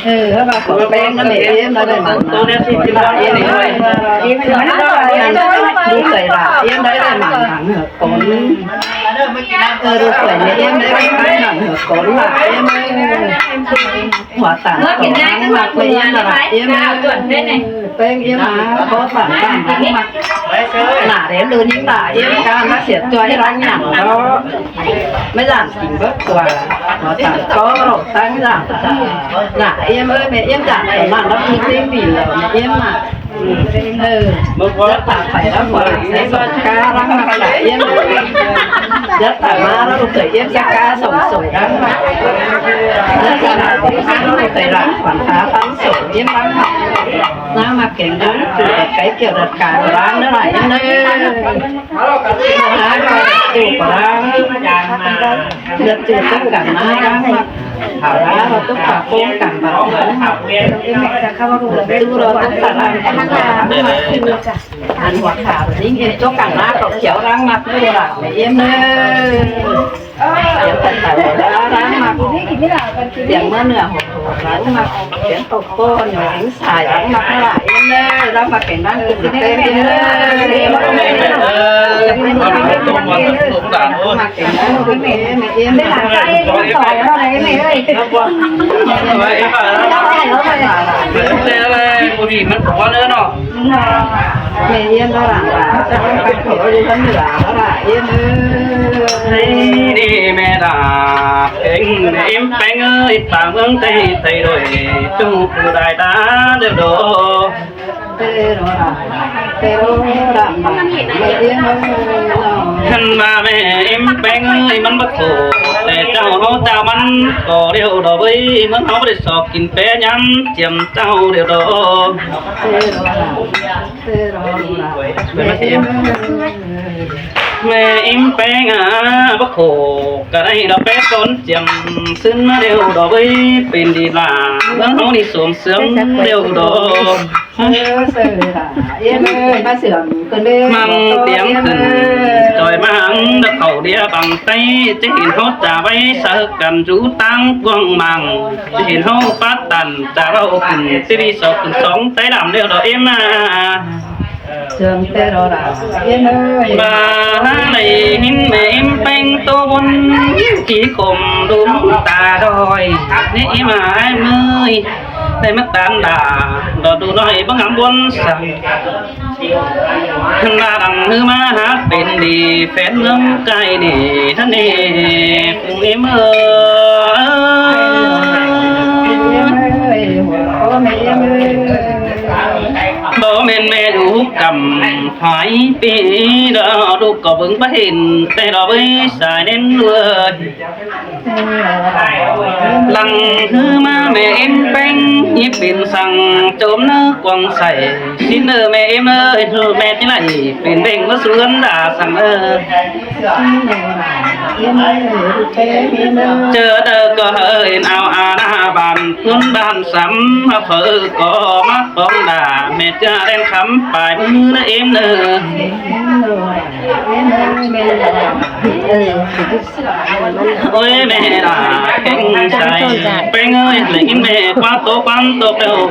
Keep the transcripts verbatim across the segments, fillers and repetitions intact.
Ơ, hảư ꞌva khỏi ꞌpéng ꞌnặn ꞌnị, ꞌếm ꞌnặn đảy mẳn, ꞌlụk ꞌchoi ꞌva, ꞌếm đảy đảy mẳn, ꞌhớ cón. Ơ, ꞌlụk ꞌchoi ꞌnị, ꞌếm đảy đảy mẳn, ꞌhớ cón ꞌva, ꞌếm ꞌnặn. Hua tản cón ꞌmặc ꞌmí ꞌếm ꞌnặn ꞌva, ꞌếm ꞌnặn. Ơ, ꞌpéng ꞌếm ꞌmá, có tản tản ꞌmặc. Nả đen đu ꞌnhính ꞌva, ꞌếm cá ꞌmá siết ꞌchoi ꞌhế ꞌláng nhẳn đó. ꞌMí dản kin bớt ꞌquá, hua tản có ꞌlụk ꞌtáng dản. Nả ꞌếm ơi, ꞌmí ꞌếm dản, tản ꞌmắn lắm, ꞌmí ꞌtếng bỉ lỏ, ꞌmí ꞌếm ꞌmá. Ơ, dắt tả phải ꞌlắm ꞌquá, sai sỏng cá ꞌláng ꞌmặc ꞌva ꞌếm. Dắt tả ꞌmá ꞌlụk ꞌchoi ꞌếm dắt cá sỏng sổi ꞌláng ꞌmặc. Dắt tả ꞌmá ꞌlụk ꞌchoi ꞌláng khoản phá ꞌphắng sổi ꞌếm ꞌláng ꞌmặc. ꞌLáng ꞌmặc keng ꞌláng, ꞌchư ꞌcọ cái kiểu đặt cả ꞌláng ꞌnớ ꞌva ꞌếm ꞌnớ. ꞌLáng ꞌcọ ꞌchư ꞌcọ ꞌláng. Dắt ꞌchư tốc cản ꞌmá ꞌláng ꞌmặc. Hảư ꞌva tốc phả ꞌpốn cản bảo ꞌláng ꞌmặc. ꞌChư ꞌlọ tốc phả ꞌláng ꞌmặc. Ăn hua khả ꞌnị ꞌếm tốc cản ꞌmá ꞌcọ khéo ꞌláng ꞌmặc ꞌnớ ꞌva ꞌmí ꞌếm ꞌnớ. Khéo tản tản ꞌva ꞌláng ꞌmặc. Khéo ꞌmá ꞌnưa hảư ꞌláng ꞌmặc. Khéo tốc ꞌpốn ꞌnhó ꞌláng sai ꞌláng ꞌmặc ꞌnớ ꞌva ꞌếm ꞌnớ. ꞌLáng ꞌmặc keng ꞌláng ꞌcọ ꞌtếng ꞌnớ. ꞌLáng ꞌmặc keng ꞌláng ꞌcọ ꞌtếng ꞌnớ ꞌva ꞌếm ꞌnớ. Ơ, ꞌmí ꞌếm ꞌnớ ꞌláng ꞌva, ꞌchư ꞌcọ ꞌcọ ꞌlụk ꞌchoi ꞌnặn ꞌva, ꞌếm ꞌnớ. Đi ꞌmí ꞌva, ꞌpéng ꞌmí ꞌếm ꞌpéng ơi, ꞌpá ꞌmướng Tây Tây đôi, ꞌchu phủ đai ta đeo đô. Hăn ꞌva ꞌmí ꞌếm ꞌpéng ơi, ꞌmắn báu khổ, ꞌlẹo ꞌchạu ꞌháu ꞌchạu ꞌmắn ꞌcọ đeo đô ꞌvới, ꞌmướng ꞌháu đảy sọ kin pé ꞌnhám chiêm ꞌchạu đeo đô. ꞌMí ꞌếm ꞌpéng ꞌva, báu khổ ꞌcọ đảy đo pé ꞌcốn chiêm ꞌsướng đeo đô ꞌvới, pên đi ꞌva ꞌmướng ꞌháu đi sôm sướng đeo đô. ꞌMăng tiêm khửn ꞌchoi ꞌmá hăng đa khảu đĩa bang Tây, ꞌchí hên ꞌháu chả ꞌvạy saư căn dú ꞌtáng cuông măng, ꞌchí hên ꞌháu pát tản chả ꞌvạu khửn, ꞌchí đi sọ khửn song Tây đăm đeo đô ꞌếm ꞌmá. ꞌVa ꞌnị ꞌhịn ꞌmí ꞌếm ꞌpéng tô ꞌmuôn, ꞌchí khôm đu ta đôi, ꞌnị ꞌếm ꞌmá ơi, đảy ꞌmá tản đa, đo đu ꞌnọi báu ngắm ꞌmuôn săng. Hăn ꞌva đăng ꞌhứ ꞌmá hák pên đi phén ꞌmướng cai ꞌnị, ꞌnặn ꞌnị, phung ꞌếm ơi. Báu ꞌmen ꞌmí đu căm phái pi, đo đu ꞌcọ bớng báu hên, té đo ꞌvới sai ꞌnén ꞌlứa. Lăng ꞌhứ ꞌmá ꞌmí ꞌếm ꞌpéng, ꞌnhí pên săng chốm ꞌnớ cuông sảy. ꞌSịn ꞌnớ ꞌmí ꞌếm ơi, ꞌmí ꞌchí đảy pên ꞌvẹng ꞌmá ꞌsướng đa săng ơ. ꞌChớ đaư ꞌcọ hên au a đa bản ꞌcốn bản sắm, hảư phaư ꞌcọ ꞌmá póng đa, ꞌmí ꞌchớ đen khắm pay ꞌmứ ꞌnớ ꞌếm ꞌnớ. Ôi ꞌmí đa kéng sai, ꞌpéng ơi, ꞌlẹo ꞌnhính ꞌmí ꞌquá tô ꞌquám tô ꞌlẹo,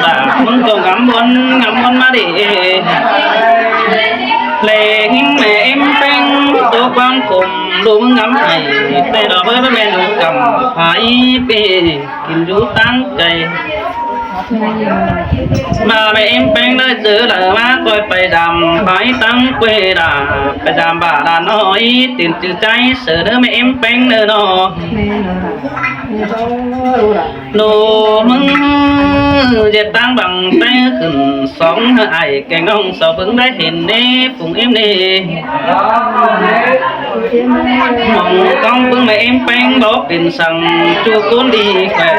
đa ꞌmướng tô ngắm ꞌmuôn, ngắm ꞌmuôn ꞌmá đi. ꞌLẹo ꞌnhính ꞌmí ꞌếm ꞌpéng tô ꞌquám khôm, đu ꞌmướng ngắm hảy, té đo ꞌvới ꞌmí đu căm phái pi, kin dú ꞌtáng cai. ꞌVa ꞌmí ꞌếm ꞌpéng đaư ꞌchớ đaư ꞌmá ꞌcoi pay dăm phái ꞌtáng quê đa, pay dăm ꞌva đa ꞌnọi, tiên ꞌchư ꞌchái saư ꞌnớ ꞌmí ꞌếm ꞌpéng ꞌnớ ꞌnọ. ꞌNụ ꞌmướng ꞌdệt ꞌtáng bang Tây khửn song, hảư ải kéng ꞌnọng so bớng đảy hên ꞌnị, phung ꞌếm ꞌnị. Mong ꞌcóng ꞌpứng ꞌmí ꞌếm ꞌpéng báu pên săng, ꞌchu ꞌcốn đi khỏe.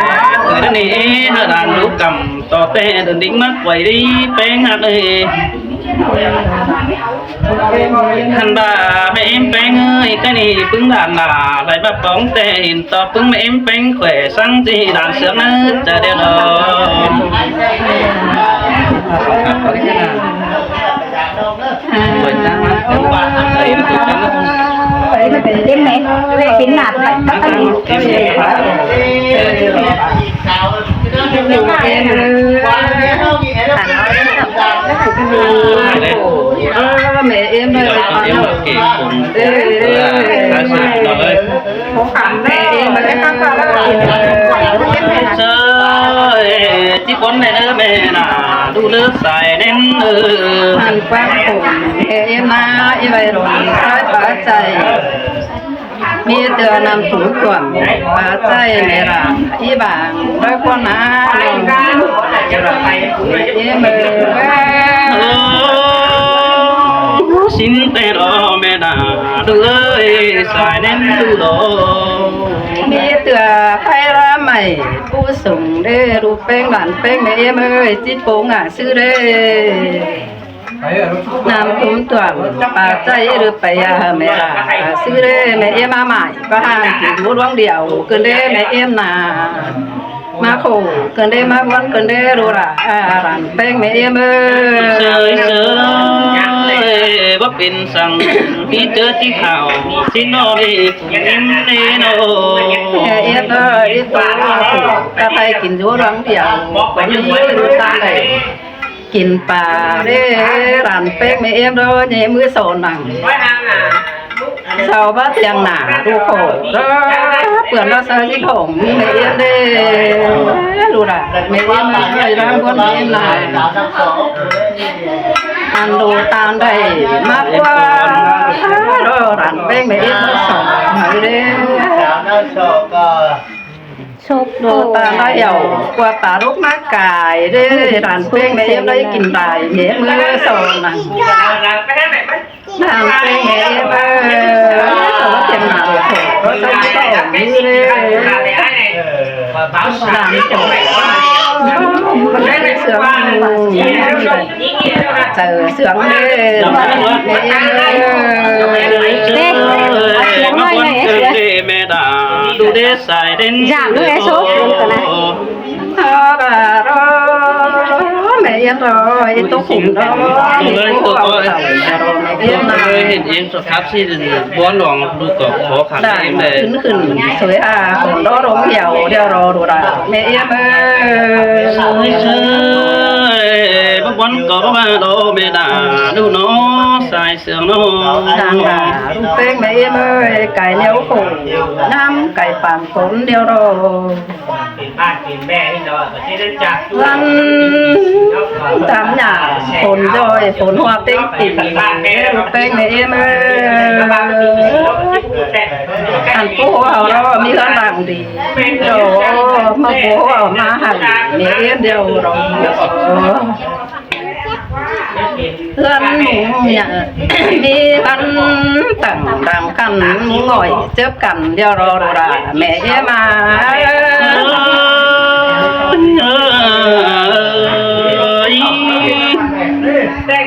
Khửn ꞌnị hảư đan đu căm, ꞌto ꞌtẹ đơn đính ꞌmá quay đi ꞌpéng ꞌhặc ơi. Hăn ꞌva ꞌmí ꞌếm ꞌpéng ơi, ꞌcọ ꞌnị ꞌpứng đan đa, lai báp póng ꞌtẹ hên ꞌto ꞌpứng ꞌmí ꞌếm ꞌpéng khỏe săng ꞌchí đan sướng ꞌnớ, chả đeo đo. Ôi, ꞌchí ꞌmá, ꞌchí ꞌmá, ꞌchí ꞌmá. Ê, ꞌmí, ꞌmí, ꞌmí, ꞌmí, ꞌmí, ꞌmí, ꞌmí, ꞌmí, ꞌmí, ꞌmí, ꞌmí, ꞌmí, ꞌmí, ꞌmí, Ơ, mẹ em ơi, con ơi. Ơ, mẹ em ơi, con ơi. Mẹ em ơi. Ơi, tí con này nữa mẹ nả, đu đứa xài đến, ừ. Hàn Quang khổ, mẹ em à, em ơi, rồi, sai phá chạy. ꞌMí ꞌtưa ꞌnặm thú tuôm, pá ꞌchái mẹ ꞌlạ, ꞌí bảng, ꞌlới ꞌquám ná, ꞌlới ꞌquám ná, ꞌlới ꞌquám ná. ꞌSín ꞌtẹ lo mẹ ꞌlạ, đu ơi, sai ꞌnén đu lo. ꞌMí ꞌtưa pay ꞌlạ mảy, ꞌpú sung đé, đu ꞌpéng bản ꞌpéng mẹ em ơi, ꞌchí ꞌpộ ngả ꞌsứ đé. ꞌNặm thú tuôm, pá ꞌchái đu pay à mẹ ꞌlạ, ꞌsứ đé mẹ em ꞌmá mải, ꞌpá hang kỉ dú ꞌluống điêu, ꞌcứn đé mẹ em nả. ꞌMá khổ, ꞌcứn đé ꞌmá ꞌguốn, ꞌcứn đé đu ꞌlạ, à, bản ꞌpéng mẹ em ơi. Sơi, sơi, báu pên săng, ꞌmí ꞌchớ ꞌchí khảo, ꞌsín ꞌnọ đi, em đi ꞌnọ. Mẹ em ơi, ꞌí ꞌtố, ꞌcá pay kỉ dú ꞌluống điêu, ꞌcốn đi đu ꞌtáng đảy. Kỉ pá đé, bản ꞌpéng mẹ em ꞌlới ꞌnhá ꞌmứ so nẳng. Sau báu tiêng nả, đu khổ, ꞌlới ꞌpươn ꞌlới ꞌsớ ꞌchí khổ, ꞌmí mẹ em đé. Đu ꞌlạ, mẹ em ơi, ꞌlới ꞌquám mẹ em nả. Ăn đu ꞌtáng đảy, ꞌmá ꞌquá, ꞌlới bản ꞌpéng mẹ em ꞌlới so nẳng đé. Sốp đô ta ꞌlới hảư, ꞌquá ta lốc ꞌmá cai đé, bản ꞌpéng mẹ em ꞌlới kỉ đảy, mẹ em ꞌmứ so nẳng. Bản ꞌpéng mẹ em ơi, so báu tiêng nả đu khổ, ꞌlới so ꞌchí khổ ꞌmí đé. Bản khổ. Sướng. Chả sướng đé. Mẹ em ơi. Đé, tiếng nói này, sướng. Mẹ ꞌlạ, đu đé sai đến. Giảm đu đé số, sướng cái này. Ơ, bà đó, mẹ em đó, em tố khủng đó, em tố khủng đó, mẹ em mà. Em sổ khắp xin bón lòng đu cỏ khó khăn. Đã, em này. Khửn khửn, sới à, khủng đó đốm hiểu, đeo đó, đồ đã, mẹ em ơi. Sới, sới, bón bón cỏ bón bà đó, mẹ đã, đu nó, sai sướng nó. Đang đã, đu phêng mẹ em ơi, cái liễu khổ, năm cái phản khốn đeo đó. Lăn tắm nhà, phốn rồi, phốn hoa têng tỉnh. Têng mẹ em ơi. Ăn bố hoa đó, mi lăn lặng đi. Rồi, mà bố hoa mà hẳn, mẹ em đều rồi. Lăn mùng nhà, mi lăn tẳng đằng căn mùng ngồi, chớp căn đeo rồi rồi đã, mẹ em à.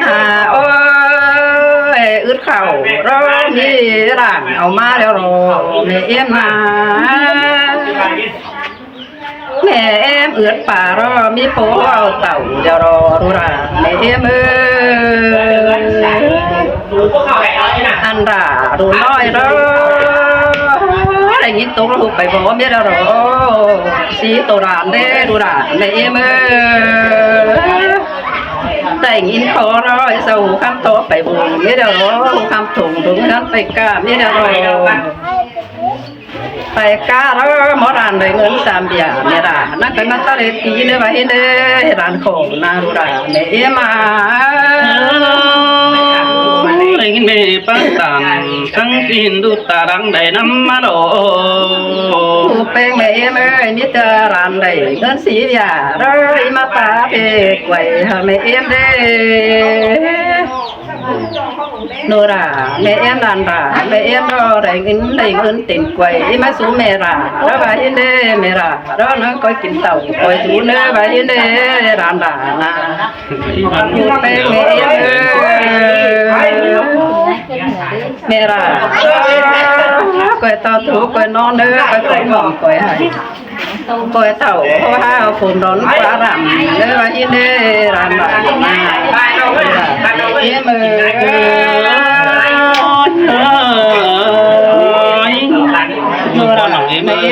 À, ôi, ướt khẩu đó, mi lăn áo má đeo rồi, mẹ em à. Mẹ em ướt pá đó, mi phố hảư tảu đeo đó, đu đa, mẹ em ơi. Ăn đa, đu nói đó. Đảy ꞌnghín tốc hụp pay bó, mi đeo đó. Xí tô đan đé, đu đa, mẹ em ơi. Đảy ꞌnghín khó đó, sau hú khăm tô pay bó, mi đeo đó. Hú khăm thủng, thủng hẳn pay cá, mi đeo đó. Pay cá đó, ꞌmó đan đảy ꞌngớn sam bia, mẹ đa. Năng cái mắt ta đảy tí nữa, bà hên đê, đan khổ na đu đa, mẹ em à. Đảy ꞌnghín mẹ pá tản, săng kín đu ta đăng đảy năm má đô. Đu phêng mẹ em ơi, mi ta đan đảy ꞌngớn sí bia, đảy má ta phê quay hả mẹ em đê. Nô ra, mẹ em đan ra, mẹ em đó đảy ꞌngớn, đảy ꞌngớn tỉnh quay, ꞌmá sú mẹ ra, đó bà hên đê, mẹ ra, đó nó coi kín tảu, coi sú nữa, bà hên đê, đan ra, na. Đu phêng mẹ em ơi. Mẹ ra, coi tảu thú, coi nó nữa, coi coi mỏng, coi hài. Coi tảu, coi ha, phốn đón, ꞌquá răm, đê, bà hên đê, răm, răm, răm. Em ơi. Con lòng em ơi.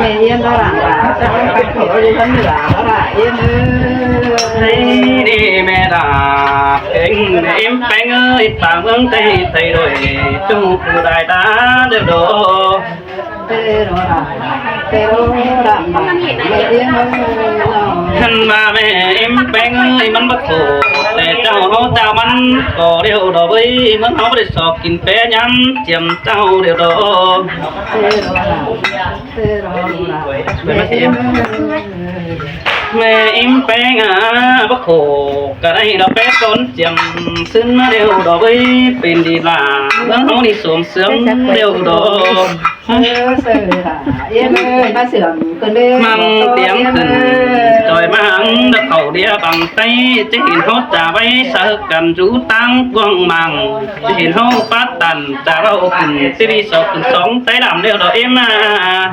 Mẹ yên đó là, là, chắc là phải khổ đi hơn nữa đó là yên ơi. Đi đi mẹ đã, mẹ Im Peng ơi, bà Mương Tây thay đổi, chung phủ đại đã đều đổ. Tê đó là, tê đó là, mẹ yên ơi. Hăn ba mẹ Im Peng ơi, măn bác khổ, để cháu hô cháu măn, có điều đó với măn hô để sọp kín pé nhắm, chiếm cháu điều đó. Tê đó là, tê đó là, mẹ yên ơi. Mẹ Im Peng à, bác khổ, cả đây đó pé con chiếm, xứng điều đó với pin đi là, măn hô đi xuống sướng điều đó. Ơ, sơ hả? Yên ơi, bác sướng, con bê. Măng có tiếng yên khửn, ơi. Rồi măng đập khẩu đĩa bằng tay, chứ hình hốt trả vay, sợ cần rú tăng quăng măng. Chứ hình hốt phát tần, trả vào khửn, tê đi sọc khửn sóng, tay làm điều đó im à.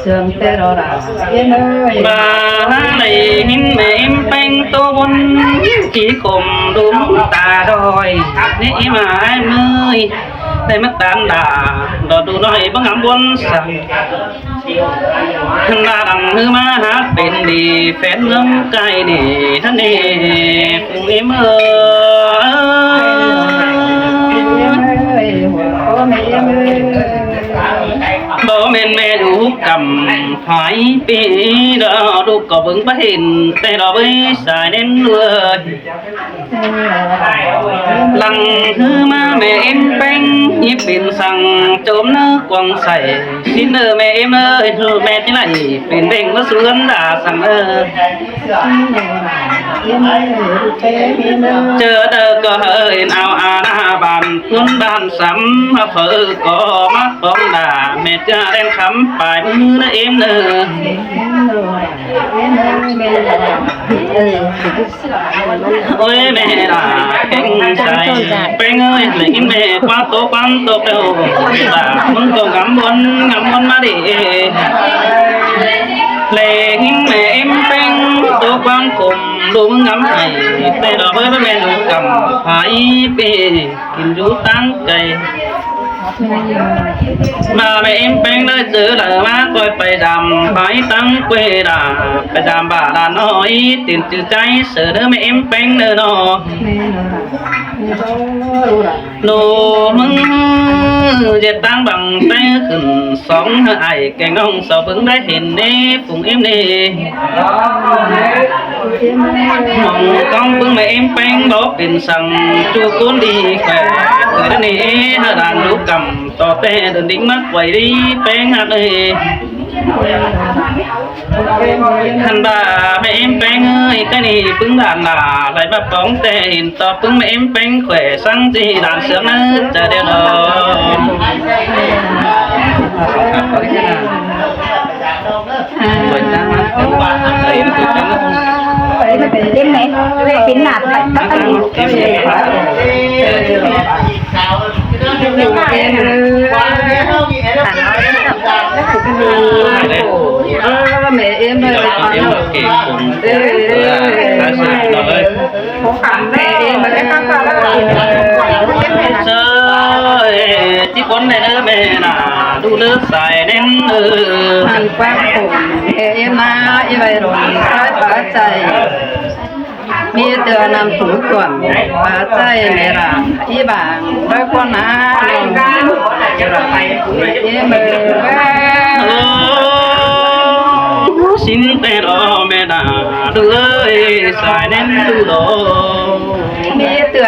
Sướng tê đó là yên ơi. Bà này hin mẹ Im Peng tô bôn, chỉ khổng đúng ta rồi. Nế im à ai mơi. Đây mất tán đà, đó đủ nói bác ngắm bôn sẵn. Hăn ba đăng hư ma hát bên đi phén ngắm cai nỉ, hăn nỉ, phung im ơi. Bố mên mẹ đủ căm phải pi đó, đủ có vững bắt hình, tê đó với sai đến nuôi. Lăng hư ma mẹ Im Peng, nhịp pin săng chôm nơ quăng sảy. Xin nơ mẹ Im ơi, hư mẹ tí lại, pin đen có xuống đã săng ơ. ꞌChớ đaư ꞌcọ hên au a na bản ꞌcốn bản sắm, ꞌmá phaư ꞌcọ ꞌmá phóng đả, mẹ ꞌchạ đen khắm pay ꞌmứ ꞌnớ êm ꞌnớ. Ôi mẹ đa kéng sai, ꞌpéng ơi, mẹ ꞌhịn mẹ ꞌquá tô ꞌquám tô ꞌlẹo, mẹ đa ꞌmứng tô ngắm ꞌmuôn, ngắm ꞌmuôn ꞌmá đi. Lê ꞌhịn mẹ êm ꞌpéng tô ꞌquám khôm, ꞌlụk ꞌmứng ngắm hảy, ꞌtẹ đỏ ꞌvới ꞌmá ꞌmen ꞌlụk cắm, hả ꞌí pê, kin dú ꞌtáng cay. ꞌVa mẹ êm ꞌpéng ꞌnớ ꞌchớ đaư ꞌmá ꞌcoi pay dăm, pay ꞌtáng quê đa, pay dăm bả đa ꞌnọ ꞌí, tin chứ cháy, sớ ꞌnớ mẹ êm ꞌpéng ꞌnớ ꞌnọ. ꞌLụk ꞌmứng ꞌdệt ꞌtáng băng té khửn sóng, hả ải kéng ꞌnọng sau bớng đảy hên ꞌnê, phung êm ꞌnê. ꞌMong ꞌcóng ꞌpứng mẹ êm ꞌpéng báu pên săng, ꞌchu ꞌcốn đi khỏe, ꞌcứ đa ꞌnị hả đan ꞌlụk cắm, tó ꞌtẹ đơn đính mắc quay đi ꞌpéng hả ơi. Hăn bả mẹ êm ꞌpéng ơi, cái ꞌnị ꞌpứng đan đa, lai bả bóng ꞌtẹ hên tó ꞌpứng mẹ êm ꞌpéng khỏe săng ꞌchí đan sướng ꞌnớ, chả đeo đó. Êm này, êm nạt. Ơ, mẹ êm ơi. Êm ơi. Ê, ê. Ơ, mẹ êm ơi. Sơ, ê, ꞌchí cuốn này nữa mẹ nả, đu đứa xài đến, ừ. Hăn ꞌquám khôm, ê, êm ꞌmá, ê, ꞌvạy rôn, ꞌsái pá chaư. ꞌMí ꞌtưa ꞌnăm thủm tuôm, pá chaư mẹ đa, ꞌí bảng, báu ꞌquám ná, ê, mơ, ơ, xin ꞌtẹ đó mẹ đa, đu ơi, xài đến đu đó. ꞌMí ꞌtưa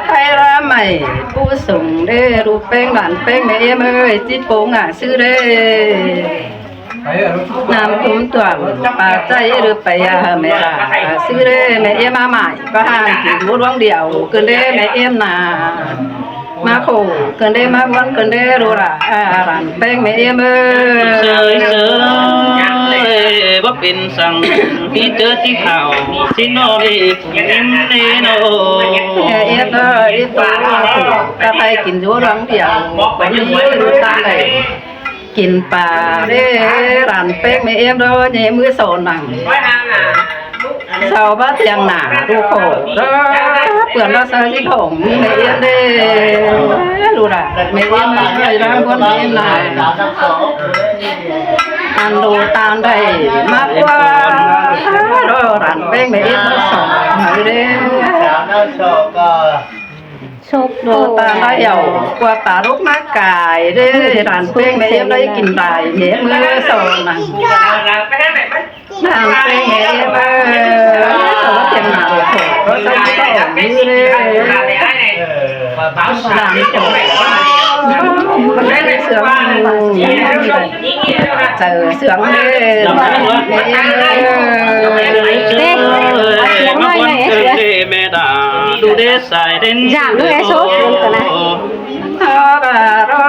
pay ꞌlạ ꞌmạy, ꞌpú sung đé, ꞌlụk ꞌpéng bản ꞌpéng mẹ êm ơi, ꞌchí pông a ꞌsứ đé. ꞌNăm thủm tuôm, pá chaư đu pay a mẹ đa, a ꞌsứ đé, mẹ êm ꞌmá ꞌmạy, pá hăn kin dú ꞌluống điêu, ꞌcứn đé mẹ êm nả. ꞌMá khổ, ꞌcứn đé ꞌmá ꞌguốn, ꞌcứn đé đu đa, a, bản ꞌpéng mẹ êm ơi. Sơi, sơi, báu pên săng, ꞌmí ꞌchớ ꞌchí khảo, ꞌchí ꞌnọ đi, êm đi ꞌnọ. Ê, êm ơi, ê, tô, ta pay kin dú ꞌluống điêu, ꞌcốn đi đu ꞌtáng đảy. Kin pá đé, bản ꞌpéng mẹ êm đó, ꞌnhé ꞌmứ sổ nẳng. Sau bá tiang nả, đu khổ đó, pươn đó sơi ꞌchí khổ, mẹ êm đé. Đu đa, mẹ êm ơi, ꞌláng ꞌcốn mẹ êm nả. Ăn đu ꞌtáng đảy, ꞌmá ꞌquá, đó, bản ꞌpéng mẹ êm đó, sổ, mẹ đé. Sốp đô ta ꞌnái ẻo, ꞌquá ta ꞌlụk ꞌmá cai đé, bản ꞌpéng mẹ êm đảy kin đảy, mẹ ꞌmứ sổ nẳng. Bản ꞌpéng mẹ êm ơi, sổ tiêm nả đô khổ, có sổ có ổ như đé. Bản khổ. Sướng. Chaư sướng đé. Mẹ êm ơi. Ê, sướng ꞌnọi ꞌnọi, ê, sướng. Mẹ đa, đu đé Sai đến. Giảm đu ê số, ơ, ơ, bà đó,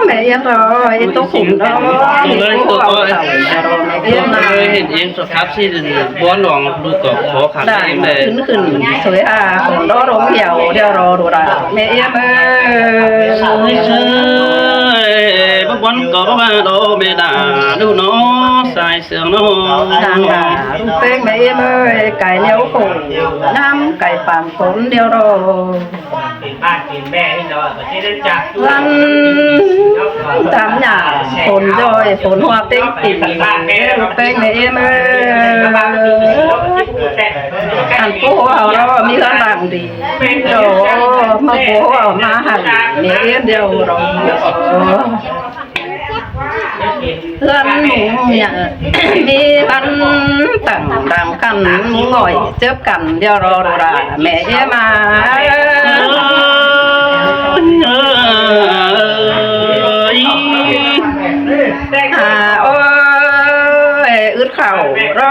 mẹ yên rồi, tôi cũng đó. Tôi ơi, tôi ơi. Tôi ơi, hiện yên cho khắp sĩ buôn lòng, đu có khó khăn. Đã, em đây. Khửn khửn, sới à, còn đó đó, nghèo, đeo đó, đồ đạc. Mẹ yên ơi. Ơi, ơi, bác buôn có bác bà đó, mẹ đã, đu nó, sai sướng nó. Đang đã, đu phêng, mẹ yên ơi, cái liêu khổ, năm cái phẳng khốn điêu đó. Lăn tắm nhà, phốn rồi, phốn hoa têng tỉ. Têng mẹ em ơi. Ăn cô hào đó, mi lăn lặng đi. Đồ, mà cô hào mà hẳn, mẹ em đều đó. Lăn mùng nhà, mi lăn tẳng đằng căn mùng ngồi, chớp căn đeo ro ro ra, mẹ em à. À, ôi, ướt khẩu ro,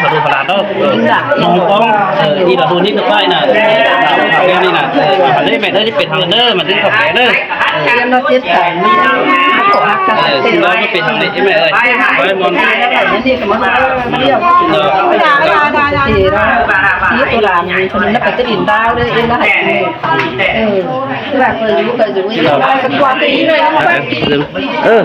เขาดูขนาดเนาะ เออ น้องกอง เออ อีหลาดูนี่ก็ไปน่ะ เอา เอาแค่นี้น่ะ เออ เอาเลยแม่เด้อ จะเป็นทางเด้อ มันถึงขอบแกเด้อ เออ เรียนเราเจ็ดสายนี่ เขาบอกว่าการ เออ เจ็ด คือว่ามันเป็นทางไหน เอ้ยแม่เอ้ย ไว้มอน นี่ก็มาเรียก เออ นี่ตัวหลานนี่คนนั้นก็จะดินดาวเลย เอ็นแล้วให้ เออ คือแบบเคยรู้เคยรู้ เออ สักวันก็ยิ่งเลยนะ เออ